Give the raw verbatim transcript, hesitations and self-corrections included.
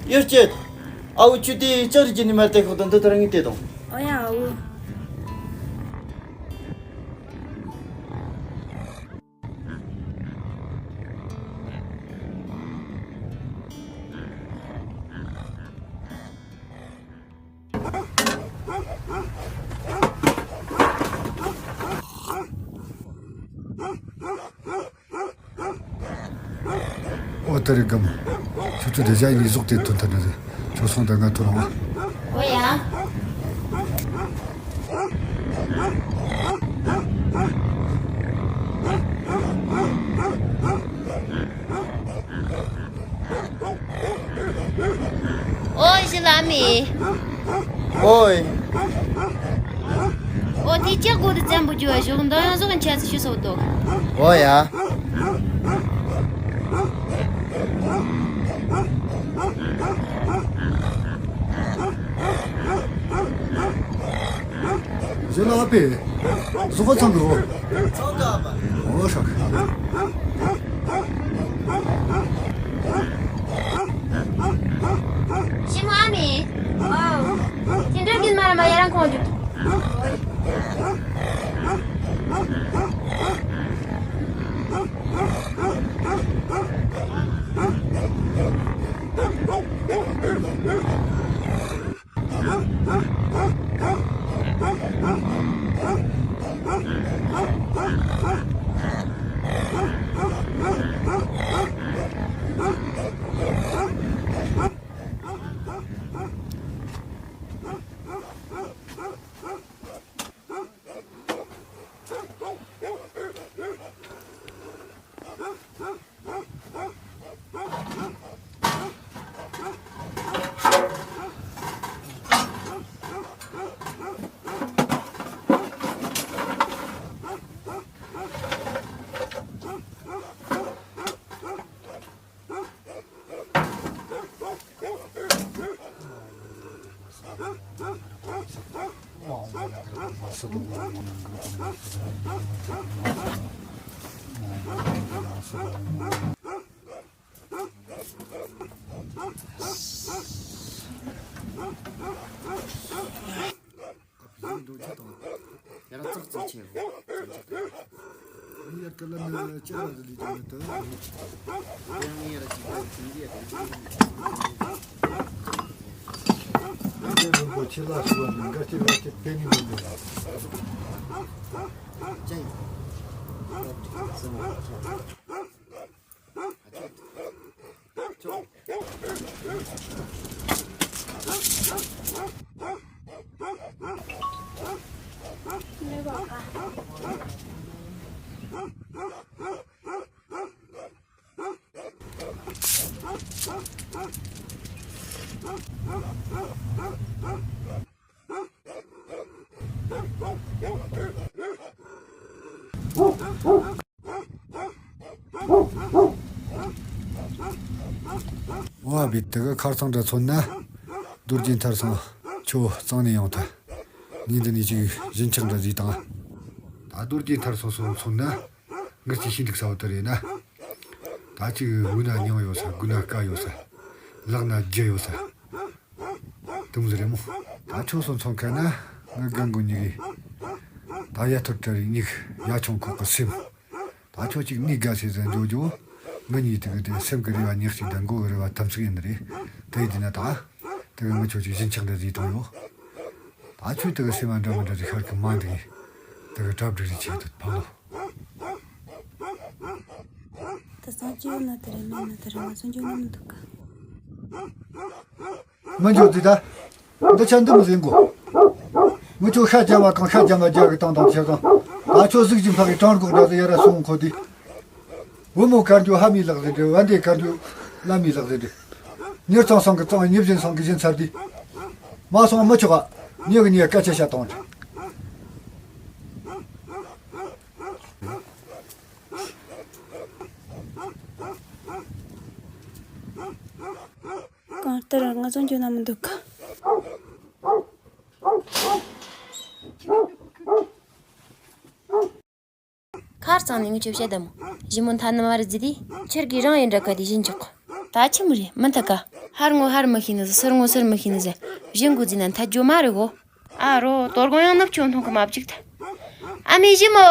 ཡོད་ཅེས། ཨ་བུ་ཁྱོད་དེ་ལྕགས་རི་གྱི་ནི་མར་དེ་ཁོག་དང་འདི་ལྟར་ངས་དེ་དང་། ཨོ་ཡ་ཨ་བུ། ཨོ་ཏི་རི་གམ། ཁྱོད་ཚོ་དེ་བཞག་ཡིན་ཟོག་དེ་ཐོན་ཐོན་རེད། ཁྱོད་སོང་དང་ང་ཐོན་རོགས། ཨོ་ཡ། ཨོ་ཞི་ལ་མི། ཨོའི། ཨོ་དེ་ལྕགས་སྒོ་དེ་བཙན་པོ་རྒྱུ་བ་ཞོག་འདང་ཡང་ཟོག་གི་འཆད་ཚུལ་ཞུ་སོག་དོ། ཨོ་ཡ། ཞི་ལ་པེ། ཟོག་པ་ཚང་གི་ཨོ། ཚང་གི་ཨ་མ། ཨོ་ཧྲག་ཞི་མོ་ཨ་མི། ཨོ། དེ་འདྲ་གིན་མ་ར་མ་ཡ་རང་ཁོང་རྒྱུག་ཡར་ཙག་ཙིག་ཆེ་བོ། ཡར་ཀ་ལ་ནི་ཅ་ལ་ལི་ཅ་ལི་ཏོ། ཡང་ཡར་ཅིག་ཏོ་ཅིག་ཡར་ཅིག་ཏོ། ཡར་རིན་པོ་ཆེ་ལ་སུ་བ་ནི་འགའ་ཅིག་ལ་ཅིག་པེ་ནི་མི་འདུག་ལ། ཅན། ཨོ་ཨ་བི་དེ་གི་ཁར་ཚང་འདྲ་མཚོན་ན། རྡོ་རྗེ་མཐར་སོང་ཁྱོད་གཙང་ནས་ཡོང་ཐལ། ངས་འདི་ནས་ཅིག་ཞིན་ཆགས་འདྲ་ཟིག་དང་། ད་རྡོ་རྗེ་མཐར་སོང་སོང་མཚོན་ན། ངར་གྱི་ཤིན་ཏུ་ས་བོ་དེ་རེད་ན། ད་ཅིག་འུ་ན་མྱང་ཡོད་ས་དགུ་ན་དཀའ་ཡོད་ས། ལག་ན་རྒྱུ་ཡོད་ས། དུམ་ཟེར་རེད་མོ། ད་ཁྱོད་སོང་མཚོན་མཁན་ན། ངའི་རྒན་གོ་གཉིས་ཀྱིས། ད་ཡ་ཐོར་བྲལ་རེ་གཉིས་ཡ་ཆུང་ཁོག་གི་སེམས། ད་ཁྱོད་ཅིག་ནི་དགའ་སེ་ཟན་འཇོག་རྒྱུ། ང་གཉིས་དེ་གི་དེ་སེམས་ཀྱི་རེ་བ་ཉག་གཅིག་དང་མགོ་གི་རེ་བ་དམ་ཚིག་ཡིན་ནི་རེད། དེ་ཡི་དེ་ན་ད། དེ་གི་ང་ཁྱོད་ཅིག་ཞིན་ཆགས་འདྲ་ཟིག་བཏང་ཡོད། ད་ཁྱོད་དེ་གི་སེམས་མ་འདྲ་མི་འདྲ་ཟིག་ཤར་གི་མ་འདི་གི། དེ་གི་གྲ་སྒྲིག་རེ་བྱེད་དུ་ཕང་ལོ། ད་སང་ཅི་ཡོད་ན་དེ་རེད་མེད་ན་དེ་རེད་ང་སང་ཅི་ཡོད་ན་མི་འདུག་ག་མི་འཇོག་དེ་ད། འདི་ཆ་འདི་མི་ཟིན་གོ། མི་ཆོ་ཤ་རྒྱ་མ་གང་ཤ་རྒྱ་མ་རྒྱ་གི་བཏང་དང་ཆེ་གང་། ད་ཆོ་གཟུགས་ཀྱི་འཕག་གི་གྲང་སྒོག་འདྲ་ཟེ་ཡ་ར་སོང་ཁོ་དེ། བུ་མོ་དཀར་འཇོ་ཧ་མི་ལག་ཟེ་འདྲེ་བན་དེ་དཀར་འཇོ་ལ་མི་ལག་ཟེ་འདྲེ། མྱུར་ཚང་སང་གི་ཚང་མྱི་བཞིན་སང་གི་བཞིན་ཚར་དེ། མ་སོང་མི་ཆོག་ག་མྱི་གི་ཉེ་སྐད་ཆ་བཤད་གཏོང་། གང་ལྟར་ང་ཚོ་འགྱོ་ན་མི་འདུག་ག་ཁར་ཚང་ནས་ངས་ཁྱོད་བཤད་ད་མོ། ཞི་མོ་མཐའ་ནི་མ་རེད་ཟེར་དུས་ཁྱེར་གི་རང་ཡིན་འདྲ་ག་དེ་བཞིན་ཆོག་ད་ཆི་མོ་རེད། མི་འཐད་ཀ། ཧར་ངོ་ཧར་མི་ཤེས་ནི་ཟེར། ཚུར་ངོ་ཚུར་མི་ཤེས་ནི་ཟེར། བཞི་འགོ་འཛིན་ན་འཐད་རྒྱུ་མ་རེད་གོ། ཨ་རོ། དོ་དགོང་ཡང་ནུབ་ཆོ་མཐོང་གི་མ་བཅུག་ད། ཨ་མའི་ཞི་མོ།